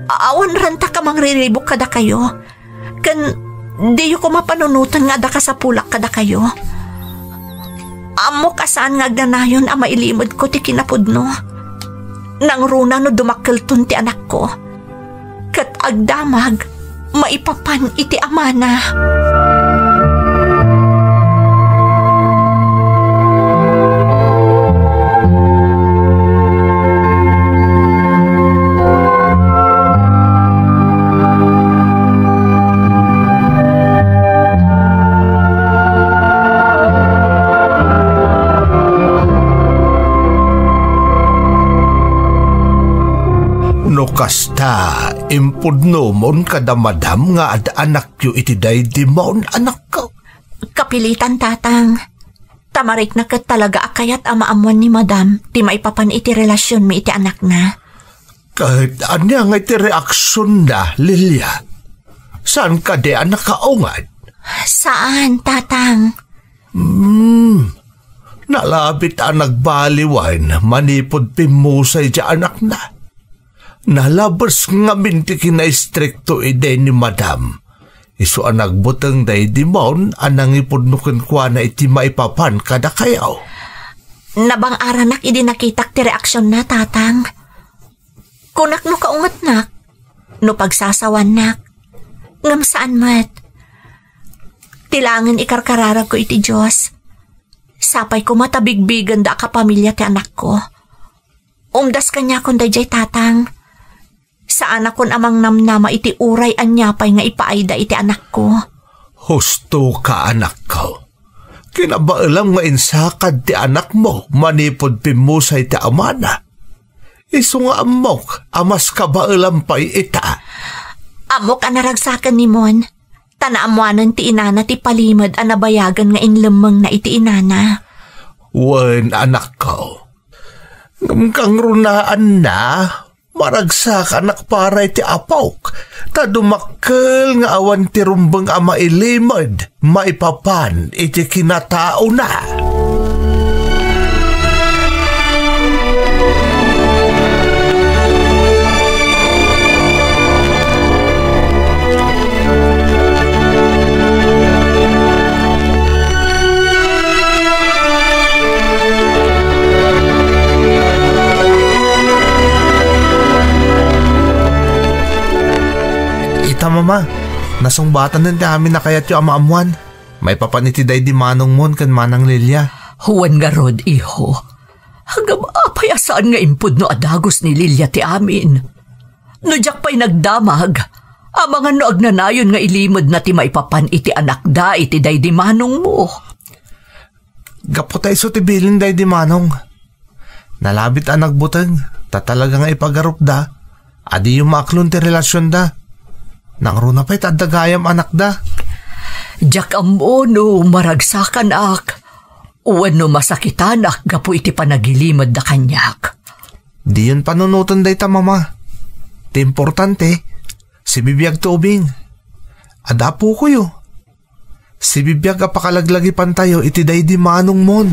A-, awan rentak a mangriribuk kadakayo. Ken diyo koma panunoten nga adda kasapulak kadakayo. Ammok a saan nga agnanayon a mailimedko ti kinapudno. Nangruna no dumakkelton ti anakko. Ket agdamag maipapan iti amana. No kasta, impudnomon kada madam nga ad-anakyo iti daydimon, anakko. Kapilitan, tatang. Ta marikna ket talaga a kayat a maammuan ni Madam ti maipapan iti relasionmi iti anakna. Ket ania nga iti reaksionna, Lilia? Saan kadi a nakaungad? Saan, Tatang. Hmm, nalabit a nagbaliwan manipud pimmusay ti anakna. Nalabes ngamin ti kinaistrikto idi ni Madam. Isu a nagbuteng daydi Mon a nangipudno kenkuana iti maipapan kadakayo. Nabang-aranak idi nakitak ti reaksionna, Tatang. Kunak no kaungetnak, no pagsasawannak. Ngem saan met. Ti laengen ikarkararagko iti Dios. Sapay koma ta bigbigenda a kapamilya ti anakko. Umdas kaniakon daydiay, Tatang. Saanakon a mangnamnama iti uray ania pay nga ipaayda iti anakko. Husto ka, anakko. Kinabaelam nga insakad ti anakmo manipud pimmusay ti amana. Isu nga ammok a mas kabaelam pay ita. Ammok a naragsaken ni Mon, ta naammoanen ti inana ti palimed a nabayagen nga inlemmengna iti inana. Wen, anakko. Ngem kangrunaanna, maragsakanak para iti apok, ta dumakkel nga awan ti rumbeng a mailimed maipapan iti kinataona. Ita, Mama, nasungbatanen ti amin a kayatyo a maammuan. Maipapan iti daydi manongmon ken Manang Lilia. Wen ngarud, iho. Ngem apay a saan nga impudno a dagus ni Lilia ti amin? No diak pay nagdamag, amangan no agnanayon nga ilimedna ti maipapan iti anakda iti daydi manongmo. Gapu ta isu ti bilin daydi manong. Nalabit a nagbuteng, ta talaga nga ipagarupda, a diyo maaklon ti relasionda. Nangruna pay ta adda gayam anakda. Diak ammo no maragsakanak, wenno masakitanak gapu iti panagilimedda kaniak. Diyon panunoten dayta, Mama. Ti importante, sibibiagto ubing. Adda apokoyo. Sibibiag a pakalaglagipantayo iti daydi manongmon.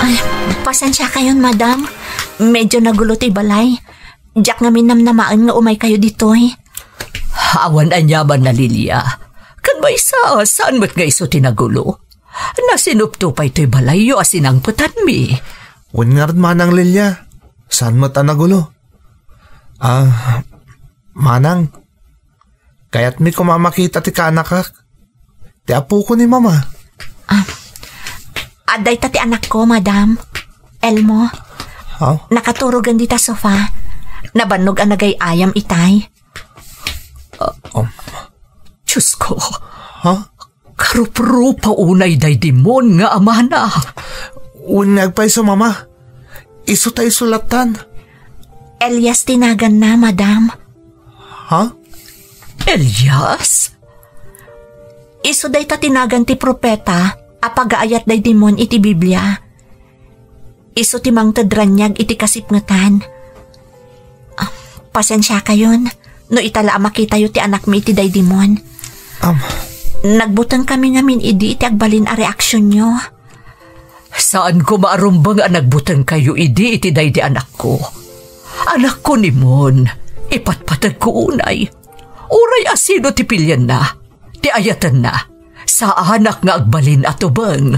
Ay, pasensiakayon, madam. Medyo nagulo ti balay. Diak ngamin namnamaen nga umaykayo ditoy. Awan aniaman, Lilia. Ken maysa, saan met nga isu ti nagulo? Nasinupto pay toy balayyo a sinangpetanmi. Wen ngarud, Manang Lilia, saan met a nagulo? Ah, Manang, kayatmi koma a makita ti kaanakak. Ti apoko ni Mama. Ah, adda ita ti anakko, madam. Elmo. Ha? Nakaturogen dita sofa. Nabannog a nagay-ayam itay. Ah, um. Diyos ko. Ha? Karuprupa unay daydi Mon nga amana. Wen nga agpayso, Mama. Isu ta isu lattan. Elias ti naganna, madam. Ha? Elias? Isu dayta ti nagan ti propeta a pagaayat daydi Mon iti Biblia. Isu ti mangted raniag iti kasipngetan. Ah, pasensiakayon no ita la a makitayo ti anakmi iti daydi Mon. Am. Nagbutengkami ngamin idi iti agbalin a reaksionyo. Saan koma a rumbeng a nagbutengkayo idi iti daydi anakko. Anakko ni Mon, ipatpategko unay. Uray a sino ti pilienna, ti ayatenna, saanak nga agbalin a tubeng.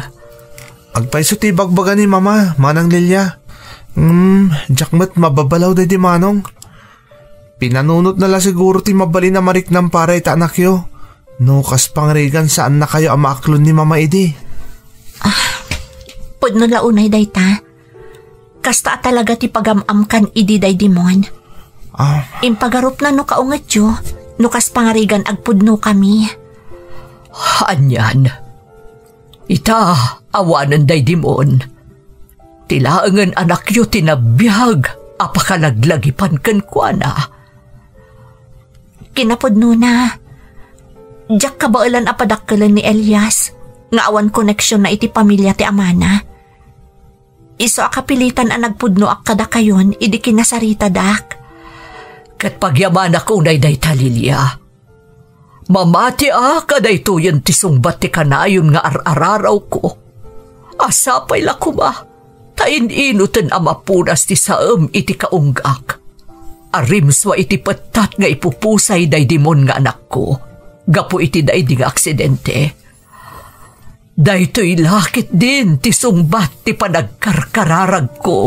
Agpayso ti ibagbaga ni Mama, Manang Lilia. Ngem, diak met mababalaw daydi Manong. Pinanunotna la siguro ti mabalin a mariknam para ita anakyo. No kas pangrigan, saannakayo a maaklon ni Mama idi. Ah, pudno la unay dayta. Kasta a talaga ti pagam-amkan idi daydi Mon. Ah. Impagarupna no kaungetyo, no kas pangarigan agpudnokami. Anian? Ita, awanen daydi mon. Ti laengen anakyo ti nabiag a pakalaglagipan kenkuana. Kinapudnona, diak kabaelan a padakkelen ni Elias nga awan koneksionna iti pamilia ti amana. Isu a kapilitan a nagpudnoak kadakayon idi kinasaritadak. Ket pagyamanak unay dayta, Lilia. Mamatiak a daytoyen ti sungbat ti kanayon nga ar-ararawko. A sapay la koma, ta in-inoten a mapunas ti saem iti kaunggak. A rimsua iti pettat nga ipupusay daydi mon nga anakko, gapu iti daydi nga aksidente. Daytoy la ketdin ti sungbat ti panagkarkararagko.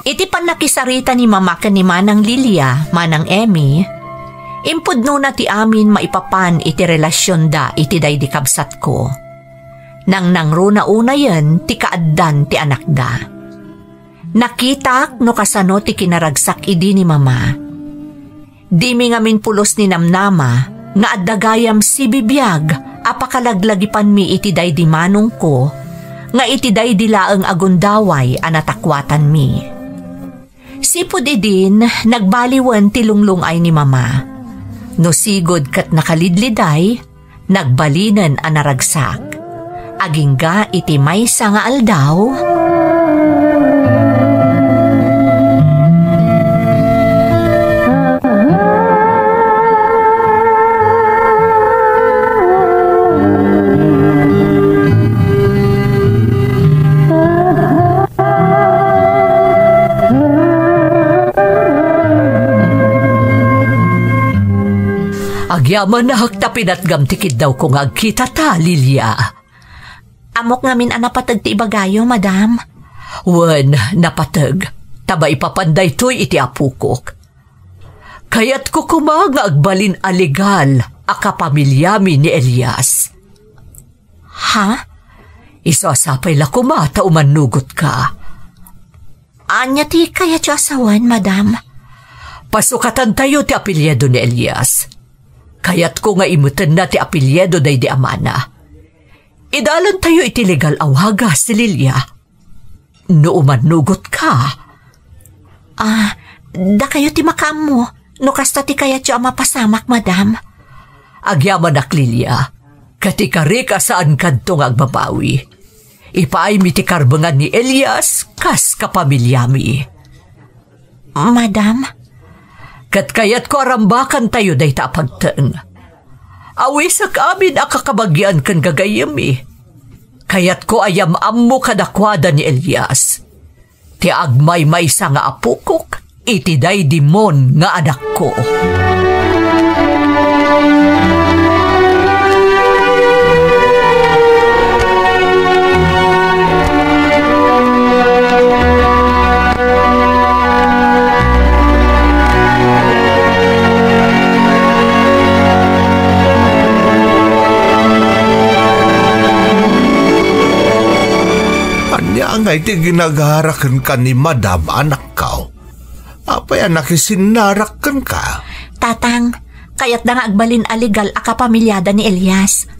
Iti pannakisarita ni Mama ken ni Manang Lilia, Manang Emmy, impudnona ti amin maipapan iti relasionda iti daydi kabsatko. Nangnangruna unayen ti kaaddan ti anakda. Nakitak no kasano ti kinaragsak idi ni Mama. Dimi ngamin pulos ni namnama nga adda gayam sibibiag a pakalaglagipanmi iti daydi manongko, nga iti daydi laeng a gundaway a natakuatanmi. Sipud idin, nagbaliwen ti lunglung-ay ni Mama. No sigud ket nakalidliday, nagbalinen a naragsak. Agingga iti maysa nga aldaw, agyamanak ta pinatgam ti kiddawko nga agkitata, Lilia. Ammok ngamin a napateg ti ibagayo, madam. Wen, napateg. Ta maipapan daytoy iti apokok. Kayatko koma nga agbalin a legal a kapamiliami ni Elias. Ha? Isu a sapay la koma ta umannugotka. Ania ti kayatyo a sawen, madam? Pasukatantayo ti apelyido ni Elias. Kayatko nga imetenna ti apelyido daydi amana. Idalantayo iti legal a wagas, Lilia. No umannugotka. Ah, dakayo ti makaammo no kasta ti kayatyo a mapasamak, madam. Agyamanak, Lilia. Ket ikarik a saankadto nga agbabawi. Ipaaymi ti karbengan ni Elias kas kapamiliami. Madam? Ket kayatko a rambakantayo dayta a pagteng. Awisek amin a kakabagian ken gagayyemmi. Kayatko a yam-ammo kadakuada ni Elias, ti agmaymaysa nga apokok iti daydi mon nga anakko. Ania ngay ti ginagara kenka ni Madam, anakko? Apay a nakisinnarak kenka? Tatang, kayatda nga agbalin a legal a kapamiliada ni Elias.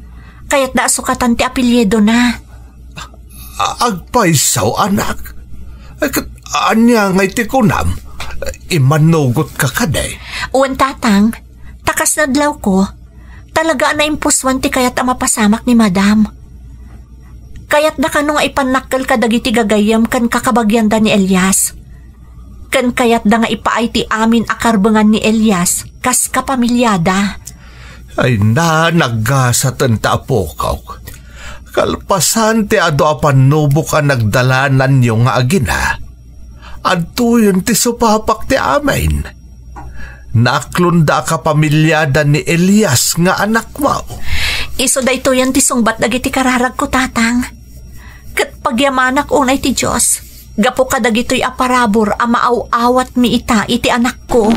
Kayatda a sukatan ti apelyidona. A-, agpayso, anak. Ay, ket ania ngay ti kunam? Immannugotka kadi? Wen, Tatang. Ta kas nadlawko, talaga a naimpusuan ti kayat a mapasamak ni Madam. Kayatda kano nga ipannakkel kadagiti gagayyem ken kakabagianda ni Elias. Ken kayatda nga ipaay ti amin a karbengan ni Elias kas kapamiliada. Ay na, naggasaten ta apokok. Kalpasan ti adu a pannubok a nagdalananyo nga agina, adtoyen ti supapak ti amin. Naaklonda a kapamiliada ni Elias nga anakmo. Isu daytoyen ti sungbat dagiti kararagko, Tatang. Ket pagyamanak unay ti Dios gapu kadagitoy a parabur a maaw-awatmi ita iti anakko.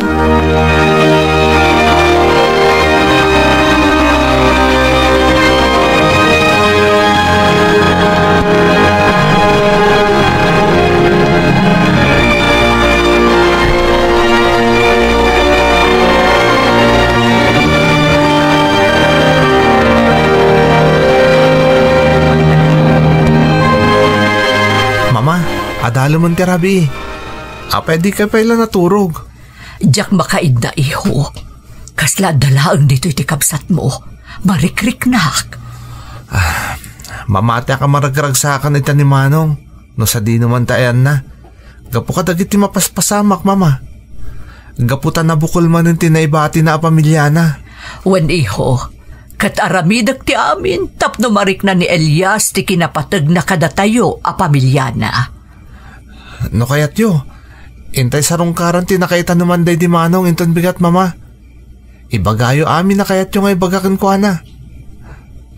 Mama, adalemen ti rabii. Apay dikay pay la naturog? Diak makaidda, iho. Kasla adda laeng ditoy ti kabsatmo. Marikriknak. Ah, mamatiak a maragragsakan ita ni Manong no sadino man ta ayanna. Gapu kadagiti mapaspasamak, Mama. Gapu ta nabukel manen ti naibatina a pamiliana. Wen, iho, ket aramidek ti amin tapno marikna ni Elias ti kinapategna kadatayo a pamiliana. No kayatyo, intay sarungkaran ti nakaitaneman daydi Manong inton bigat, Mama. Ibagayo amin a kayatyo nga ibaga kenkuana.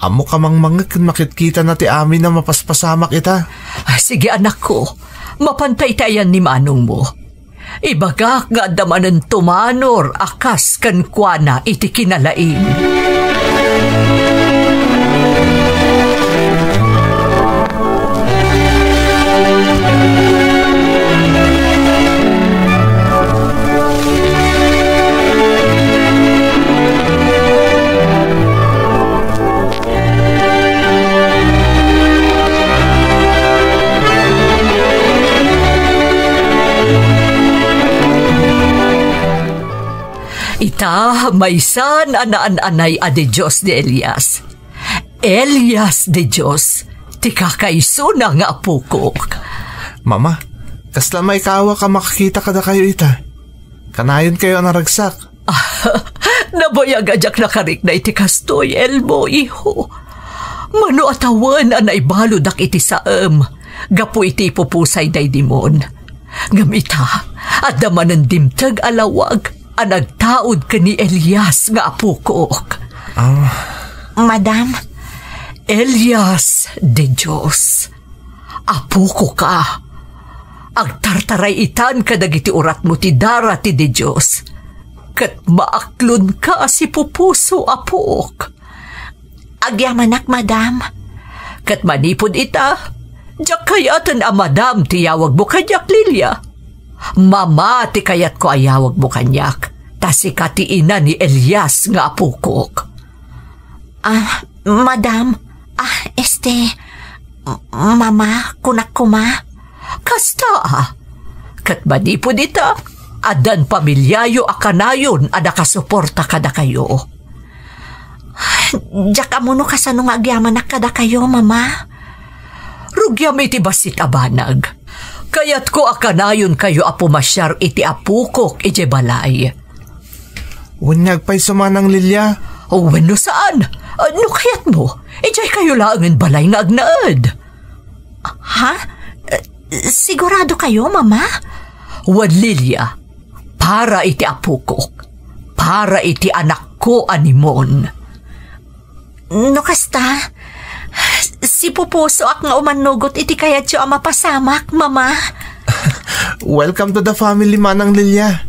Ammok a mangmangngeg ken makitkitana ti amin a mapaspasamak ita. Ah, sige, anakko. Mapanta iti ayan ni manongmo. Ibagak nga adda manen tumanor a kas kenkuana iti kinalaing. Ita, maysan a naan-anay a didios ni Elias. Elias didios, ti kakaisuna nga apokok. Mama, kasla maikawak a makakita kadakayo ita. Kanayonkayo a naragsak. Nabayag a diak nakarikna iti kastoy, Elmo, iho. Mano a tawen a naibaludak iti saem gapu iti ipupusay daydi Mon. Ngem ita, adda manen dimteg a lawag a nagtaud ken ni Elias nga apokok. Ah. Madam. Elias didios. Apokoka, agtartaray-itan kadagiti uratmo ti dara ti didios, ket maaklonka a sipupuso, apok. Agyamanak, madam. Ket manipud ita, diak kayat a madam ti yawagmo kaniak, Lilia. Mama ti kayatko a yawagmo kaniak, ta sika ti ina ni Elias nga apokok. Ah, madam, ah, este, m-, mama, kunak koma. Kasta, ah. Ket manipud ita, addan pamiliayo a kanayon a nakasuporta kadakayo. Diak ammo no kasano nga agyamanak kadakayo, mama. Rugiam iti bassit a banag. Kayatko a kanayonkayo a pumasiar iti apokok idiay balay. Wen nga agpayso manang Lilia? Wenno saan? Ah, no kayatmo, idiay kayo laengen balay nga agnaed. Ha? Eh, sigurado kayo, Mama? Wen, Lilia, para iti apokok, para iti anakko a ni Mon. No kasta, sipupusoak nga umannugot iti kayatyo a mapasamak, Mama. Welcome to the family, Manang Lilia.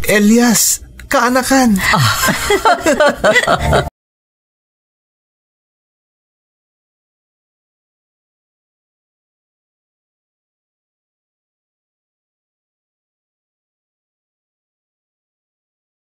Elias, kaanakan. Ah.